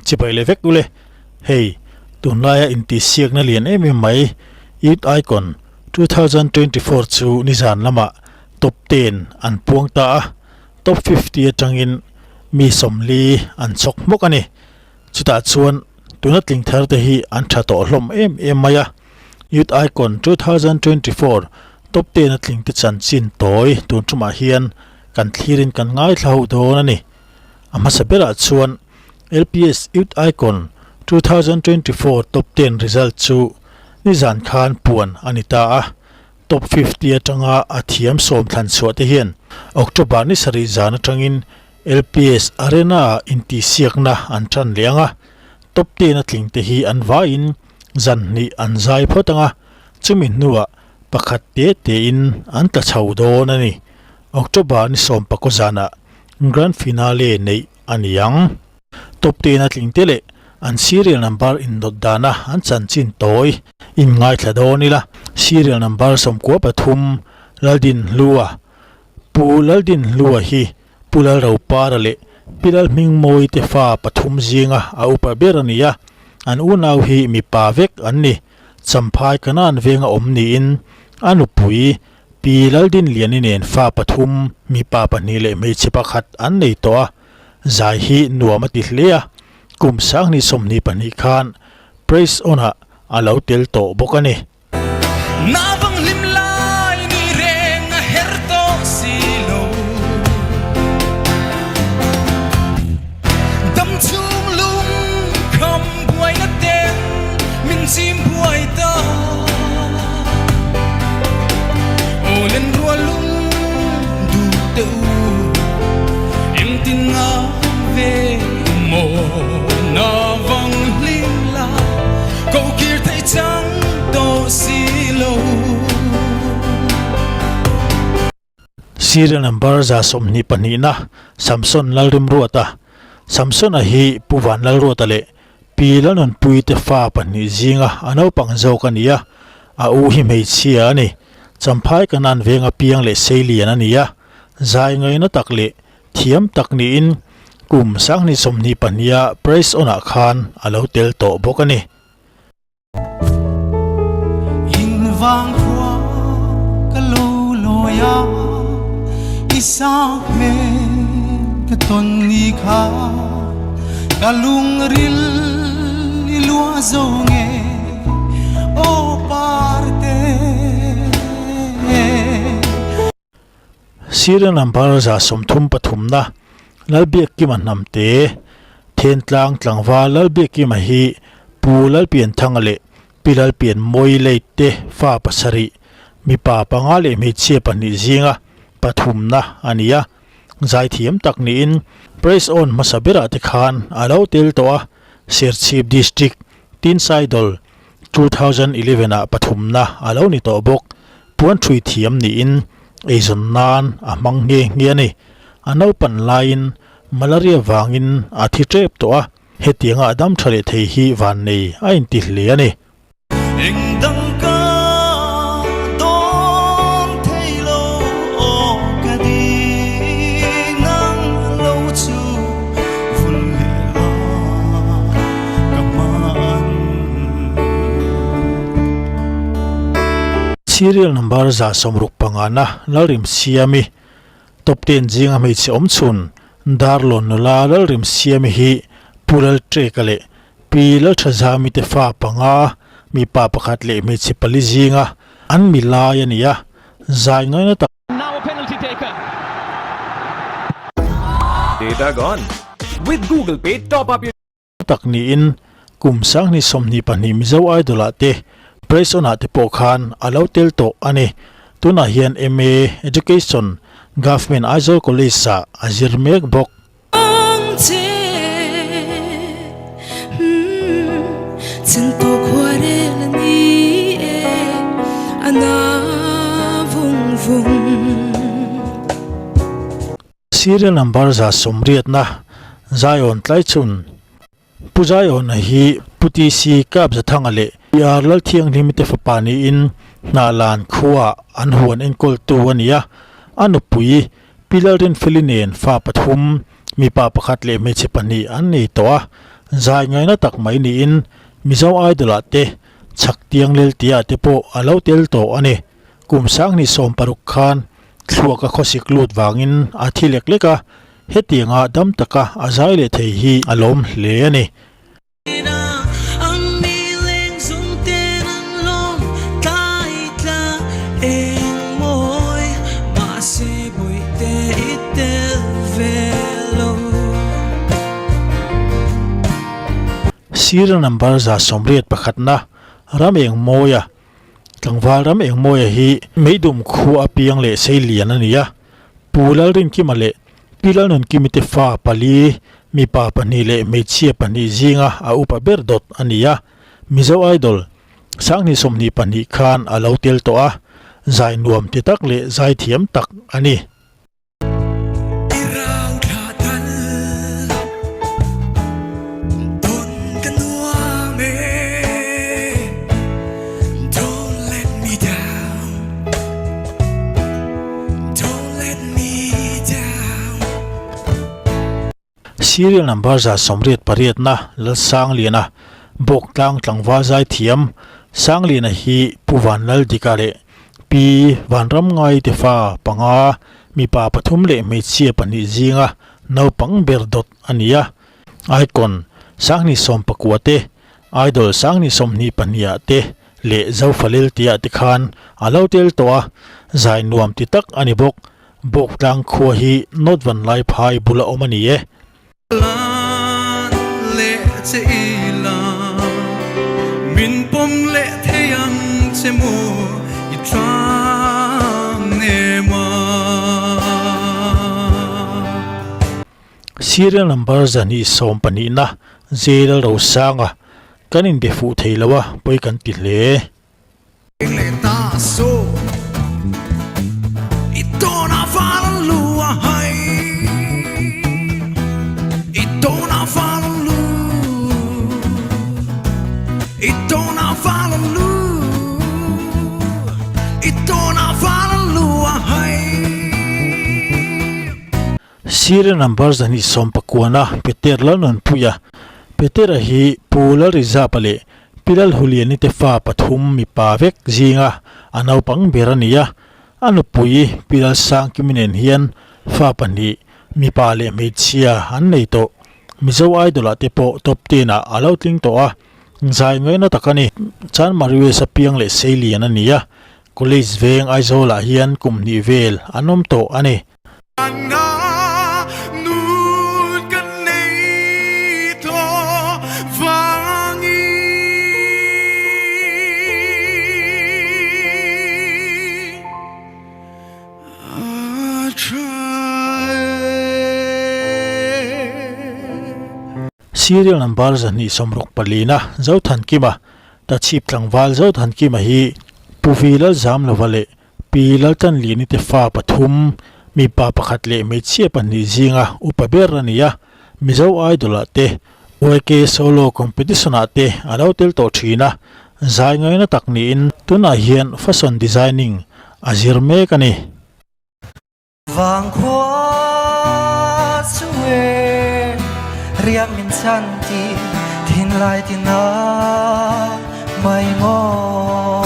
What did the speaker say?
Chibai leh vek ule. Hei, tunlaia intihsiakna lian em em mai Youth Icon 2024 chu nizan lamah top ten an puang ta a, top 50 atangin mi 40 an chhawk hmawk a ni. Chutah chuan tuna tling thar te hi an tha tawh hlawm em em mai a. Youth Icon 2024 top ten a tling te chanchin tawi tun tumah hian kan thlirin kan ngaithla ho dawn a ni. A hmasa berah chuan LPS Youth Icon 2024 top ten result chu nizan khan puan a ni ta a. Top 50 atanga a thiam sawm thlan chhuah te hian October ni sarih zan atangin LPS Arena-ah intihsiakna an tan leh ang a, top ten a tling te hi an vaiin zan hnih an zai phawt ang a, chumi hnuah pakhat te tein an tla chho dawn a ni. October ni sawm pakaw zanah Grand Finale neih a ni ang. Top ten a tling te leh an serial number indawt dana an chanchin tawi inngaithla dawn ila, serial number 13 Laldinhlua, Pu Laldinhlua hi Pu Lalropara leh Pi Lalhmingmawii te fa pathum zinga a upa ber a ni a, an unau hi mipa vek an ni. Champhai Kanan venga awm niin a nupui Pi Laldinliani nen fa pathum, mipa pahnih leh hmeichhe pakhat an nei tawh a, zai hi nuam a ti hle a, kum 2022 khan Praise On-ah a lo tel tawh bawk a ni. Na vang hlim lai ni reng a her tawh si lo. Dam chhung lung kham buai na ten min chim buai ta. Aw len rual lung duh te u engtin nga ve maw na vang hlim lai ko kir thei chang tawh si lo. Serial number 122 na Samson Lalrimruata Samson-a hi Pu Van Lalruata leh Pi Lalnunpuii te fa pahnih zinga a naupang zawk a ni a, a u hi hmeichhia a ni. Champhai Kanan venga piang leh seilian a ni a, zai ngaina tak leh thiam tak niin kum 2022 a Praise On-ah khan a lo tel tawh bawk a ni. In vang khua ka lo lawi a, i sang hmel ka tawn ni kha, ka lungril i luah zo nge aw parte. Serial number 33 na Lalbiakkima Hnamte, Thentlang tlangval Lalbiakkima hi Pu Lalpianthanga leh Pi Lalpianmawii Leite fa pasarih, mipa panga leh hmeichhia pahnih zinga pathumna a ni a. Zaithiam tak niin Praise On hmasa berah te khan a lo tel tawh a, Serchhip District Teens Idol 2011 ah pathumna a lo ni tawh bawk. Puan thui thiam niin eizawn nan a hmang nghe nghe a ni. A naupan laiin malaria vangin a thi tep tawh a, hetianga a dam tha leh thei hi vannei a inti hle a ni. Eng dang ka dawn thei lo aw ka di nang lo chu vul leh la ka hman. Serial number 65 na Lalrimsiami Top ten zinga hmeichhe awm chhun Darlawn nula Lalrimsiami hi Pu Lalṭeka leh Pi Lalṭhazami te fa panga mipa pakhat leh hmeichhe pali zinga an mi lai a ni a, zai ngaina tak. Now a penalty taker. Data gone. With Google Pay, top up your. tak niin kum 2022 Mizo Idol ah te Praise On ah te pawh khan a lo tel tawh a ni. Tunah hian MA, Education, Government Aizawl College ah a zir mek bawk. Serial number 80 na Zion Tlaichhun Pu Zion-a hi Pu TC Kapzathanga leh PR Lalthianghlimi te fapa niin Hnahlan khuaah an huan enkawltu a ni a. A nupui Pi Lalrinfeli nen fa pathum, mipa pakhat leh hmeichhe pahnih an nei tawh a. Zai ngaina tak mai niin Mizo Idol ah te chhak tiang lel tia te pawh a lo tel tawh a ni. Kum sanghnih 60 khan thluak a khawsik lut vangin a thi lek lek a, hetianga dam taka a zai leh thei hi a lawm hle a ni. Sir number 181 ram eng mawia tlangval ram eng mawia hi meidum khu a piang leh sei lian a ni a Pu Lalrinkima leh Pi Lalnunkimi te fa pali mipa pahnih leh hmeichhia pahnih zinga a upa ber dawt a ni a Mizo Idol 2022 khan a lo tel tawh a, zai nuam ti tak leh zai thiam tak a ni. I rau thla tal tawn ka nuam e Don't let me down Don't let me down. Serial number 188 na Lalsangliana, Bawktlang tlangval zaithiam Sangliana hi Pu Vanlaldika leh Pi Vanramngai te fa panga, mipa pathum leh hmeichhia pahnih zinga naupang ber dawt a ni a. Icon 2019 te, Idol 2022 ah te leh Zofalel tihah te khan a lo tel tawh a, zai nuam ti tak a ni bawk. Bawktlang khua hi North Vanlaiphai bula awm a ni e. Lan leh che ila, min pawm leh thei ang che maw i tlang nem a. Serial number 212 na Jail Rosanga kan inbe fuh thei lo a, pawi kan ti hle. Sir number 219 a Peter Lalnunpuia, Petera hi Pu Lalrizapa leh Pi Lalhuliani te fa pathum mipa vek zinga a naupang ber a ni a, a nupui Pi Lalsangkimi nen hian fa pahnih mipa leh hmeichhia an nei tawh. Mizo Idol ah te pawh top ten ah a lo tling tawh a, zai ngaina tak a ni. Chanmari West a piang leh seilian a ni a, College veng Aizawl ah hian kum hnih vel an awm tawh a ni. Serial number 264 na Zothankima, Tachhip tlangval Zothankima hi Pu Vi Lalzamlova leh Pi Laltanliani te fa pathum, mipa pakhat leh hmeichhia pahnih zinga upa ber a ni a, Mizo Idol ah te, YK Solo Competition ah te a lo tel tawh thin a, zai ngaina tak niin tunah hian Fashion Designing a zir mek a ni. Vangkhua chu e riak min chan ti thinlai ti na mai maw.